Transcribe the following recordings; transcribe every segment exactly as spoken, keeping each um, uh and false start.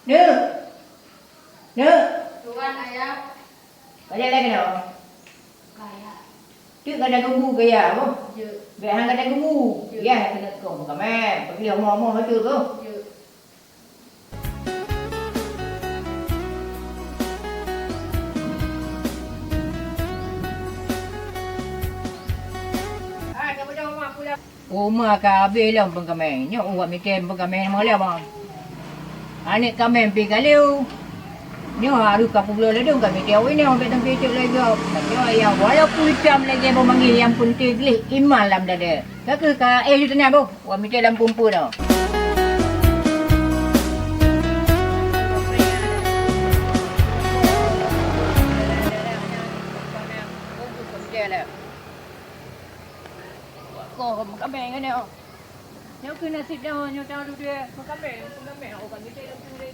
Neuk! Neuk! Tuan, ayah. Ka jak lé keunoe? Ka, ayah. Teuk gata geubu keu yah boh? Jeuet. Bèk han gata geubu. Jeuet. Yah keuneuk kong kamé. Peugleh omoh-omoh bacut keuh. Jeuet. Uma ka habéh lom peukamé. Nyoe uwat mitem peukamé meulom. Aneuk kamé pih ka lheueh. Nyoe harôh ka peubloe ladôm ka mitem awai nyoe bèk teumpe cok lagèe gob. Tapi ya walaupun itam lagèe boh manggis nyang peunteng gleh iman lam dada. Ka keuh ka éh teunyang boh. Wah, mitem lam pumpu nyoe. Koh meukamé ngon nyoe. Nyoe keuh nasib nyoe, nyoe tahu dia meukamé, meukamé, oh, kan mitem lam pumpu.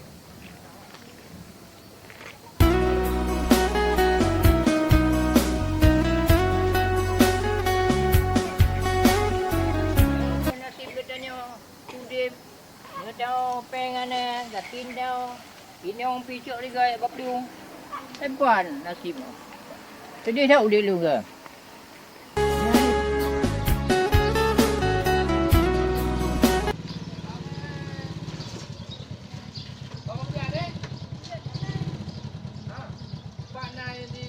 Nasib geutanyoe udép, nyoe tao péng hana, gasien tao, inong pih cok lé gaya bak plueng. Hebat nasib. Seudeh that udép lôn kah. Bak na di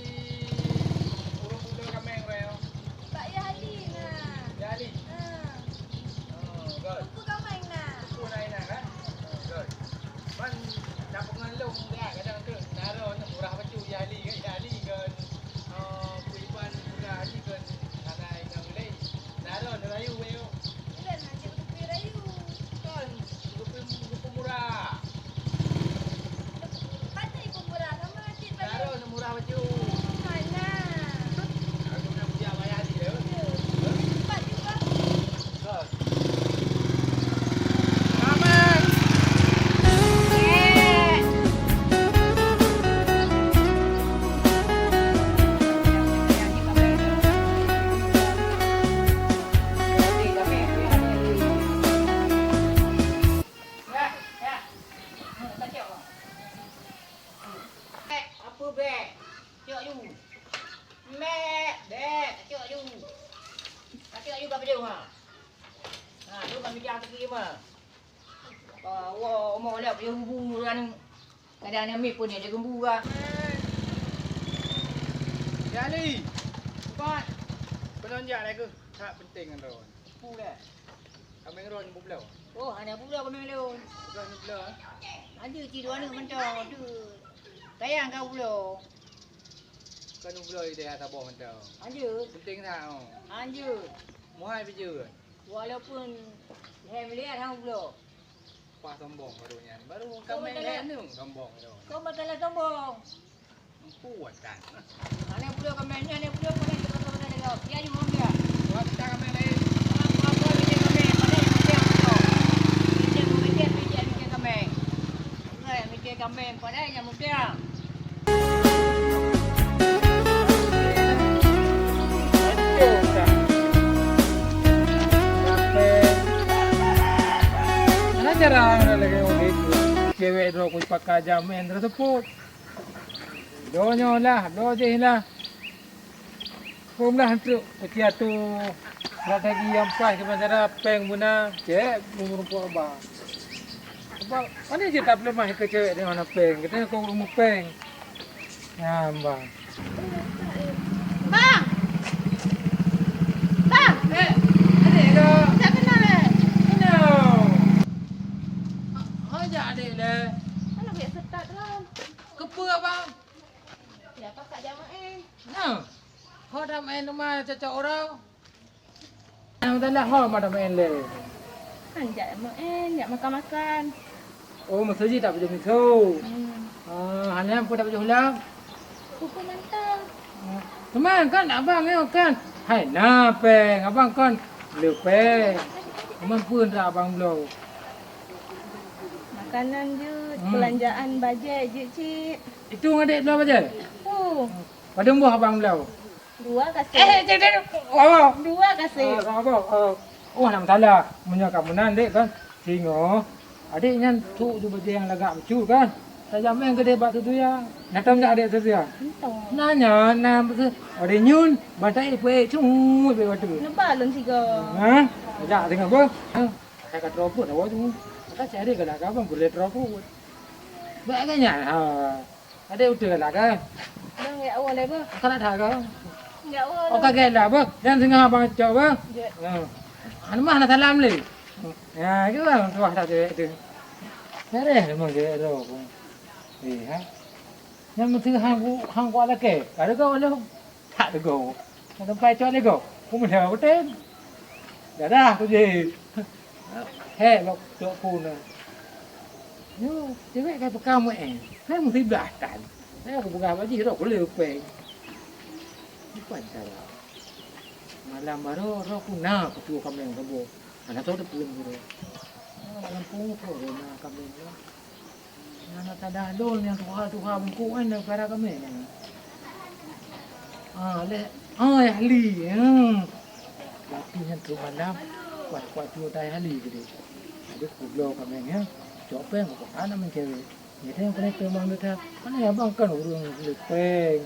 ureueng buleuen kaméng raya? Bak Yah Ali na. Yah Ali? Ha. Oh, good. Teungku kaméng na. Teungku na inan, kan? Good. Ban tapeungon lôn, ya, kadang tu, naro na murah bacut Yah Ali, Yah Ali ngon, eh, Iban murah Ali ngon hana inong lé. Naro na rayu, weh. Bukan hanya geupeu rayu. Kan, geupeu, geupeu murah. Patai pun murah, sama cit. Baru murah baju. Mana? Aku nak biar bayar dia. Ya. Cepat juga. Kan. Aman. Apa bèk? Cok ju. Mek, bèk, cok ju. Cok ju ka peudeuh, ha. Ha, tu kami jangan tepi mah. Apa, wo, omoh lé, peudeuh bu, kan. Kadang nyan mit pun dia geumbu ka. Ya Ali. Cepat. Peulon jak lé keuh. That penting ngon droe. Pu dah. Kaméng droe nyang peubloe. Oh, hana peubloe kaméng lôn. Peubloe nyang peubloe, eh? Ada cit dua aneuk mantong, tu. Sayang ka peubloe. Kan peubloe di saboh mantong. Anjir. Penting that, oh. Anjir. Muhai bijeu. Walaupun lhèe miliar hana peubloe. Pah sombong baru nyan. Baru kaméng lhèe aneuëk sombong tu. Kau masalah sombong. Empu akan. Hana peue kaméng nyan, hana peue kaméng nyan, kita kata-kata lagi. Dia juga dia. Wah, kita kaméng lain. Apa-apa dia kaméng, pada yang dia tu. Dia mau dia, dia dia kaméng. Enggak, yang dia kaméng, pada yang muda. Hana jarang lagèe ureueng cewek droe kupakai jameun tersebut. Doh nyoe lah, doh jih lah. Peumeulahan trok kuci atu strategi nyang paih keu cara péng beuna cek meureumpok ba. Sebab mana je tapeuleumah keu cewek deungon péng, geutanyoe keu ureueng péng. Nyan, Bang. Bang! Bang! Eh, adik kau. Tak kenal, eh? Kenal. Hai, jak adik le. Mana biasa start lah. Kepeue, Bang? Ya, pakak jak main. Nah. Ho dah main rumah cocok orang. Yang tanda ho mada main le. Kan jak main, jak makan-makan. Oh, maksud jih tak baju miso. Hmm. Ah, hana pun tak baju hulam. Kuku mantap. Teman kan abang yo kan. Hai na péng, abang kan le péng. Teman pun tak abang bloe. Makanan je, hmm, belanjaan bajet je, Cik. Itu ngadek bloe bajet? Oh. Padum boh abang bloe? Dua kasih. Eh, cek, cek. Oh. Dua kasih. Oh, sama boh. Oh. Oh, hana masalah. Meunyoe kamoe nan dek kan. Singoh. Adék nyan trok di bajèe nyang lagak bacut kan? Tajamèe keudéh bak Teungku Tuya. Na tom jak adék Teungku Tuya? Entah. Na nyan, na beutôi. Adék nyan, bantai peuék cut bak watèe. Neuba lôn sigoe. Ha? Tajak singoh beuh. Ha? Ka troh peuet awak tu. Ka cari galak ka bang, boleh troh peuet. Bak nyan. Ha. Adék uteue galak ka? Bang, jak woe lé beuh. Ka that ka? Jak woe. Oh, ka galak beuh. Jangan singoh abang cok beuh. Jeuet. Ha. Anu mah na salam lé. Ya, itu bang, tuah dah cewek tu. Beres memang cewek tu. Eh, ha? Nyan meusti hang ku, hang ku lakèe. Ka leugo lom. That leugo. Nyan sampai cok leugo. Ku meudah beutôi. Dadah ku jih. Hek lok cok ku na. Yo, cewek ka peukam eh. Hai meusti blah tan. Saya ku peugah bak jih rot ku leupeng. Bukan cara. Malam baroe roh ku na kucue kaméng saboh. Hana soe teupeue guru. Malam pungoh roh na kaméng nyan. Nyan na tadah lôn nyang tuha-tuha bungkôk nyan, na peukara kaméng nyan. Ah, lé, ah, Yah Li, hmm. Laki nyan trok malam, kuat-kuat cuba tai Yah Li keudéh. Jadi kubloe kaméng nyan, cok péng, kok hana meucewek. Jadi nyang keuneuk péng bang Dota, mana ya bang kan ureueng leupeng.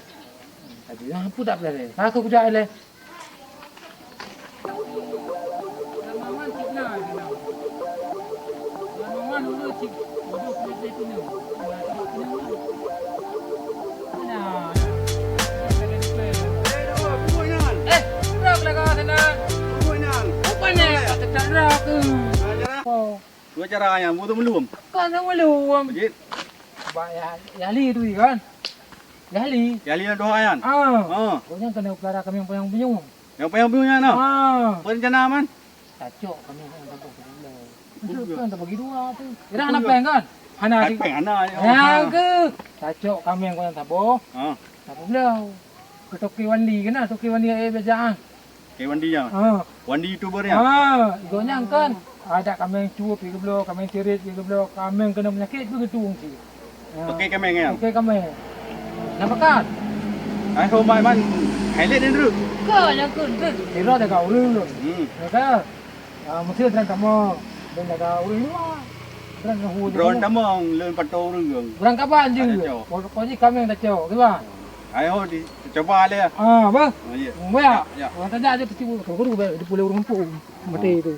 Tapi nyang pun tak peuraya. Ka keu kujak ilèe. Eh, trok lagak sana. Bukan eh, kata tak trok. Oh. Dua cara nyan, butuh meulum. Kan sama meulum. Jeuet. Ba ya, Yah Li tu kan. Yah Li. Yah Li nyang tuha nyan? Ah. Ah. Gobnyan keuneuk peukara kaméng panyang bunyung. Nyang panyang bunyung nyan, nah? Ah. Apa rencana, Man? Tacok kaméng panyang saboh tu pula. Betul. Kan terbagi dua tu. Ira hana péng kan? Hana. Péng hana. Ya ke? Tacok kaméng panyang saboh. Ah. Saboh belau. Keu toke Wandi keunan, toke Wandi, eh, biasa ah. Toke Wandi nyan? Ha. Wandi YouTuber nyan? Ha, gobnyan kan. Adak kaméng cut pih geubloe, kaméng cirit pih geubloe, kaméng keuneuk peunyakét pih geutueng cit. Ha. Toke kaméng nyan? Toke kaméng. Nyan pakat. Hai ho mai man, hai lét nyan reuek. Ka nyang keu reuek. Sira jaga ureueng lôn. Hmm. Ya ka? Ah, meusti droen tamong, droen jaga ureueng luwa. Droen hu. Droen tamong, lôn pantau ureueng. Ureueng kaban jeuet. Ada cok. Pokok jih kaméng tacok, kiban? Ayo, di, coba lé. Ah, bah? Oh, iya. Bah? Ya, ya. Ureueng tajak aja pasti guru, guru, di pulau ureueng kampung. Mati tu.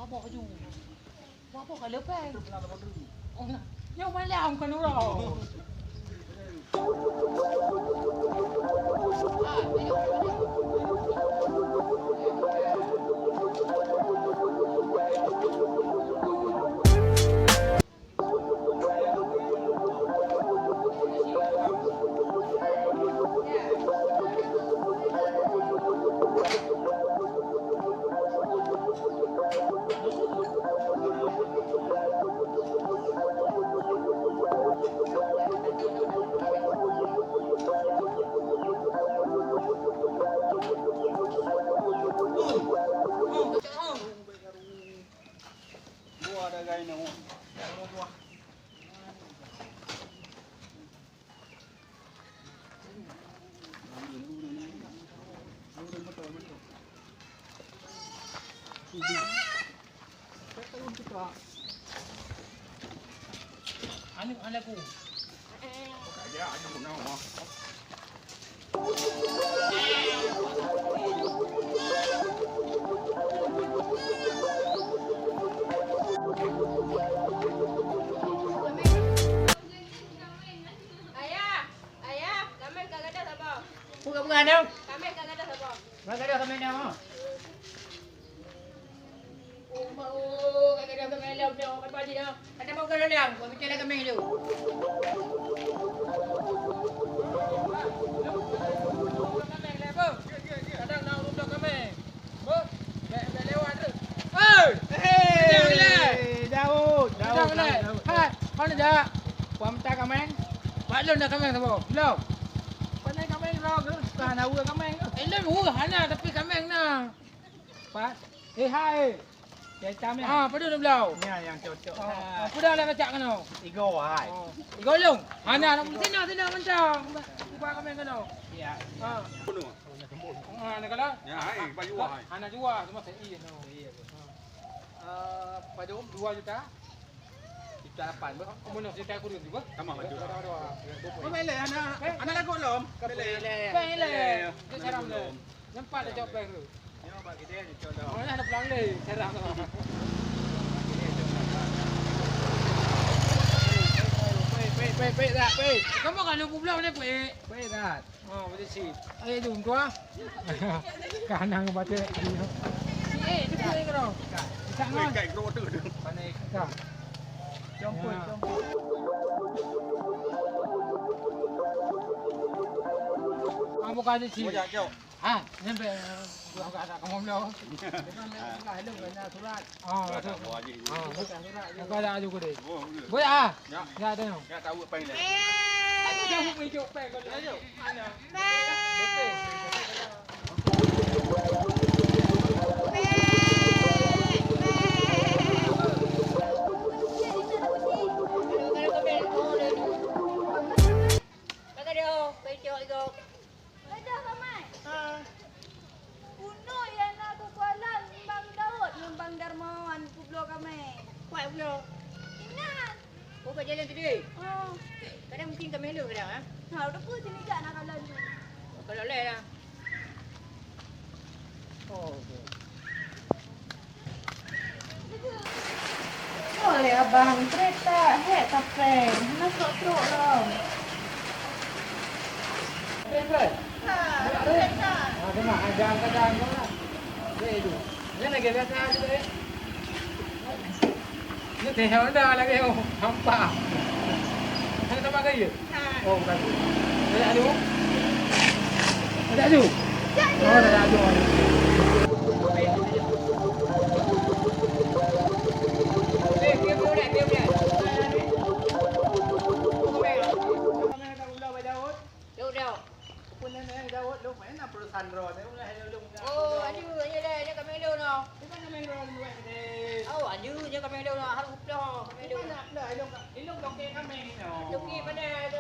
Apa baju? Apa ka leupeng? Oh, nah. Nyoe malam ka nurah. Anu, anu aku. Ayah, ayah, kaméng ka gadôh saboh. Peugah-peugah nyoe. Kaméng ka gadôh saboh. Ka gadôh kaméng nyoe. Ada mau ke dalam, gua bicara kameng dulu. Kadang nak urut kameng. Beuh, bèk, bèk lewat tu. Hei! Hei! Daud, Daud, Daud, Daud. Hai, mana dah? Puan minta kameng? Pak Lon dah kameng saboh. Belum. Pandai kameng bro, tu. Bukan hana urut kameng tu. Eh, lôn urut hana, tapi kameng na. Pat. Eh, hai. Ya, hitam ya? Ah, padum blau. Ni yang cocok. Oh, ah, padum dah kacak kena. Igo hai. Oh. Igo long. Hana, sini, sini, mentang. Ubah kameng kena. Ya. Ah. Bunuh. Ah, ni kalau. Ya, hai, baju hai. Hana jua, cuma saya iya no. Iya. Ah, padum dua juta. Juta lapan, beuh. Kamu nak cerita aku dulu, beuh? Sama, baju. Dua, dua, dua. Mana anak? Eh? Anak lagu lom. Bele. Bele. Itu seram deh. Nampak dah copet tu. Nyoe bak gede ni, cok dah. Oh, ada pelang deh, seram tu. Pek, pek, pek, pek, pek, pek. Kamu kan lupa belum ni, pek? Pek, dah. Oh, betul sih. Ayo, jom, tua. Kanang baca. Eh, itu pun yang kena. Tak ngon. Kai kena water tu. Pandai. Tak. Jom pun, jom pun. Ah, bukan di sini. Oh, ya, jom. Ha, nyampe, eh, bukan ada kamu belum. Bukan ada surat. Ah, betul. Ah, bukan surat. Bukan ada juga deh. Oh, boleh. Boleh ah? Ya. Ya, ada. Ya, tahu apa ini. Aku dah buka hijau pen kalau ada. Ada. Pakai dia, pakai dia, pakai dia. Raja Ramai. Ha. Bunoe nyang na keukualan Bang Daud ngon Bang Darmawan peubloe kameng. Kuat peubloe. Inan. Oh, bak jalan tadi? Oh. Kadang mungkin kameng lu kadang, ha? Ha, udah pun sini jak nak kalan tu. Kalau leh lah. Oh, okey. Boleh abang, kereta hek tapeng, hana trok-trok lom. Kereta? Ha, kereta. Ha, kena ajar kadang tu lah. Okey tu. Ni lagi biasa tu eh. Ni teh Honda lagi oh, hampa. Hana tamah gaya. Oh, bukan. Dah aju? Dah aju? Oh, dah aju. Oh, aju, aju dah, aju kami dulu noh. Oh, aju, aju kami dulu noh. Harus upload kami dulu. Okey, mana ada